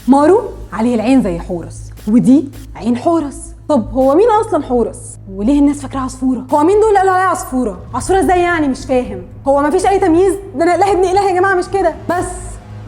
مارو عليه العين زي حورس، ودي عين حورس. طب هو مين اصلا حورس؟ وليه الناس فاكراه عصفوره؟ هو مين دول اللي قالوا عليها عصفوره؟ عصفوره ازاي يعني؟ مش فاهم. هو مفيش اي تمييز؟ ده انا اله ابن اله يا جماعة، مش كده بس.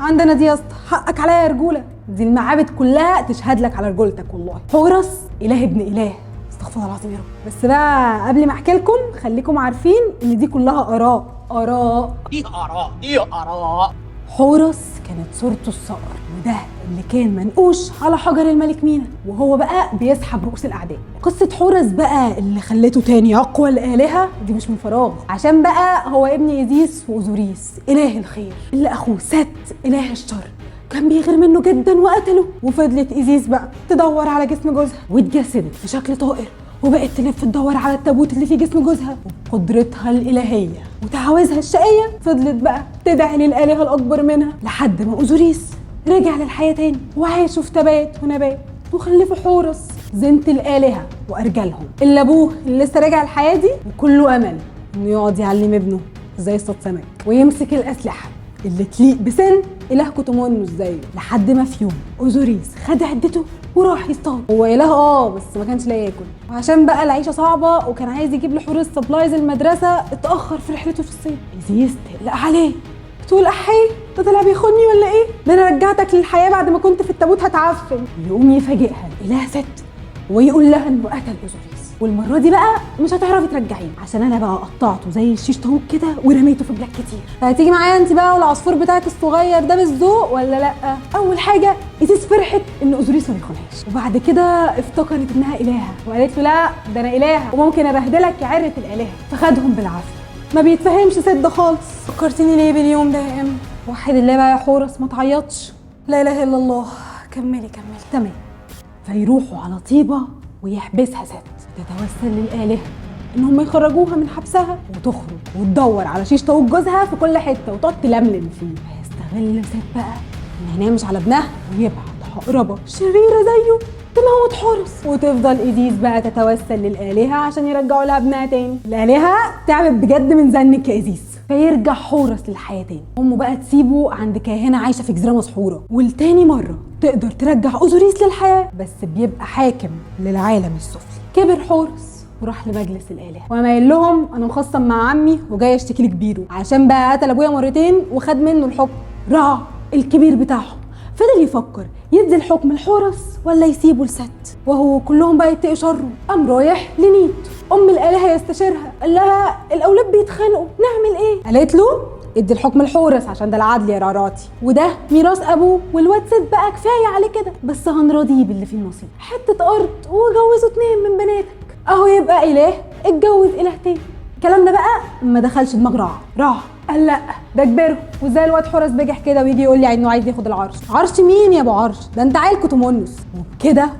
عندنا دي يا اسطى، حقك عليا يا رجوله، دي المعابد كلها تشهد لك على رجولتك والله. حورس اله ابن اله، استغفر الله العظيم يا رب. بس بقى قبل ما احكي لكم خليكم عارفين ان دي كلها اراء، اراء دي اراء، دي اراء. حورس كانت صورته الصقر، وده اللي كان منقوش على حجر الملك مينا، وهو بقى بيسحب رؤوس الاعداء. قصة حورس بقى اللي خلته تاني اقوى الالهة دي مش من فراغ، عشان بقى هو ابن ايزيس واوزوريس اله الخير، اللي اخوه ست اله الشر كان بيغير منه جدا وقتله. وفضلت ايزيس بقى تدور على جسم جوزها، واتجسدت في شكل طائر وبقت تلف تدور على التابوت اللي فيه جسم جوزها. وبقدرتها الإلهية وتعاويذها الشقية فضلت بقى تدعي للآلهة الأكبر منها لحد ما أوزوريس رجع للحياة تاني، وعاشوا في تبات ونبات وخلفوا حورس زينة الآلهة وأرجلهم، اللي أبوه اللي لسه راجع الحياة دي وكله أمل إنه يقعد يعلم ابنه إزاي يصطاد سمك ويمسك الأسلحة اللي تليق بسن إله كوتومونوس زيه. لحد ما في يوم أوزوريس خد عدته وراح يصطاد، هو إله بس ما كانش لاقي ياكل، وعشان بقى العيشة صعبة وكان عايز يجيب لحورس supplies المدرسة اتاخر في رحلته في الصيد. ايزيس تقلق عليه، تقول احي ده طلع بيخوني ولا ايه؟ ده انا رجعتك للحياة بعد ما كنت في التابوت هتعفن. يقوم يفاجئها الاله ست ويقول لها انه قتل اوزوريس، والمرة دي بقى مش هتعرفي ترجعيه عشان انا بقى قطعته زي الشيش طاووق كده ورميته في بلاد كتير. فهتيجي معايا انت بقى والعصفور بتاعك الصغير ده بالذوق ولا لا؟ اول حاجة ايزيس فرحت ان اوزوريس ما بيخونهاش، وبعد كده افتكرت انها الهه وقالت له لا ده انا الهه وممكن ابهدلك يا عره الالهة. فخدهم بالعافية، ما بيتفهمش سد خالص. فكرتيني ليه باليوم ده يا ام؟ وحد الله بقى يا حورس ما تعيطش، لا اله الا الله. كملي كملي. تمام. فيروحوا على طيبة ويحبسها ست، تتوسل للآلهة إن هم يخرجوها من حبسها، وتخرج وتدور على شيش طاووق جوزها في كل حتة وتقعد تلملم فيه. فيستغل ست بقى إن عينيها مش على ابنها ويبعت عقربة شريرة زيه تموت حورس، وتفضل إيزيس بقى تتوسل للآلهة عشان يرجعوا لها ابنها تاني. الآلهة تعبت بجد من زنك يا إيزيس، فيرجع حورس للحياة تاني. أمه بقى تسيبه عند كاهنة عايشة في جزيرة مسحورة، والتاني مرة تقدر ترجع أوزوريس للحياة بس بيبقى حاكم للعالم السفلي. كبر حورس وراح لمجلس الآلهة وما قال لهم أنا مخصم مع عمي وجاي اشتكي لكبيرة عشان بقى قتل أبويا مرتين وخد منه الحكم. رع الكبير بتاعهم فضل يفكر يدي الحكم لحورس ولا يسيبه لست، وهو كلهم بقى يتقوا شره. قام رايح لنيت ام الالهة يستشيرها، قال لها الاولاد بيتخانقوا نعمل ايه؟ قالت له ادي الحكم لحورس عشان ده العدل يا راراتي، وده ميراث ابوه، والواد ست بقى كفاية عليه كده، بس هنراضيه باللي فيه النصيب، حتة ارض وجوزه 2 من بناتك، اهو يبقى اله اتجوز الهتين. الكلام ده بقى ما دخلش دماغ رع. رع قال لا ده كبره، وازاي الواد حورس بجح كده ويجي يقول لي انه عايز ياخد العرش؟ عرش مين يا ابو عرش؟ ده انت عيل كوتومونوس. وبكده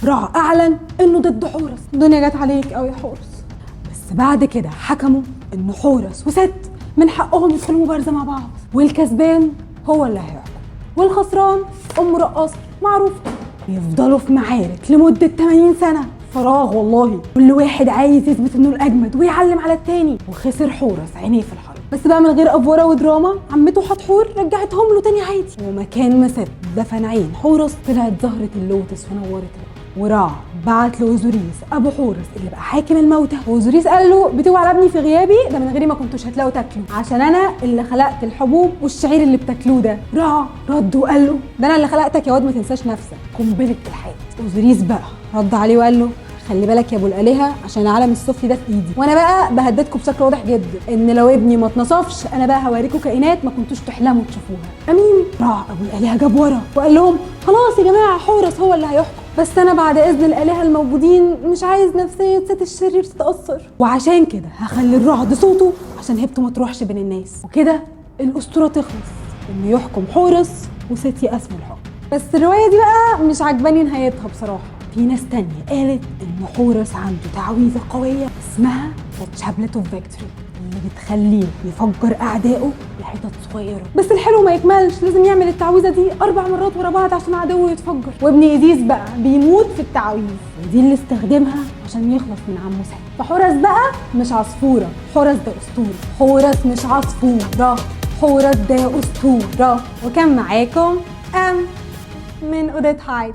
رع اعلن انه ضد حورس. الدنيا جت عليك قوي يا حورس. بس بعد كده حكموا ان حورس وست من حقهم يدخلوا مبارزه مع بعض، والكسبان هو اللي هيحكم والخسران ام رقاصه معروفة. يفضلوا في معارك لمدة 80 سنة فراغ والله، كل واحد عايز يثبت انه الاجمد ويعلم على التاني. وخسر حورس عينيه في الحرب، بس بقى من غير افوره ودراما عمته حتحور رجعتهم له تاني عادي. ومكان ما ست دفن عين حورس طلعت زهره اللوتس ونورت الارض. ورع بعت لاوزوريس ابو حورس اللي بقى حاكم الموتى، واوزوريس قال له بتوعى على ابني في غيابي، ده من غيري ما كنتوش هتلاقوا تاكلوا عشان انا اللي خلقت الحبوب والشعير اللي بتاكلوه ده. رع رد وقال له ده انا اللي خلقتك يا واد ما تنساش نفسك، قنبلة الحاد. اوزوريس بقى رد عليه وقال له خلي بالك يا ابو الالهة عشان العالم السفلي ده في ايدي، وانا بقى بهددكم بشكل واضح جدا ان لو ابني ما اتنصفش انا بقى هوريكم كائنات ما كنتوش تحلموا تشوفوها. امين. راح ابو الالهة جاب ورا وقال لهم خلاص يا جماعة حورس هو اللي هيحكم، بس انا بعد اذن الالهة الموجودين مش عايز نفسية ست الشرير تتاثر، وعشان كده هخلي الرعد صوته عشان هيبته ما تروحش بين الناس، وكده الاسطورة تخلص انه يحكم حورس وست يقسموا الحكم. بس الرواية دي بقى مش عجباني نهايتها بصراحة. في ناس تانية قالت ان حورس عنده تعويذة قوية اسمها The Chaplet of Victory اللي بتخليه يفجر اعدائه لحتت صغيرة، بس الحلو ما يكملش، لازم يعمل التعويذة دي 4 مرات ورا بعض عشان عدوه يتفجر. وابن ايزيس بقى بيموت في التعويذ، ودي اللي استخدمها عشان يخلص من عمه ست. فحورس بقى مش عصفورة، حورس ده اسطورة. حورس مش عصفورة، حورس ده اسطورة. وكان معاكم ام. من اوضتها عادي.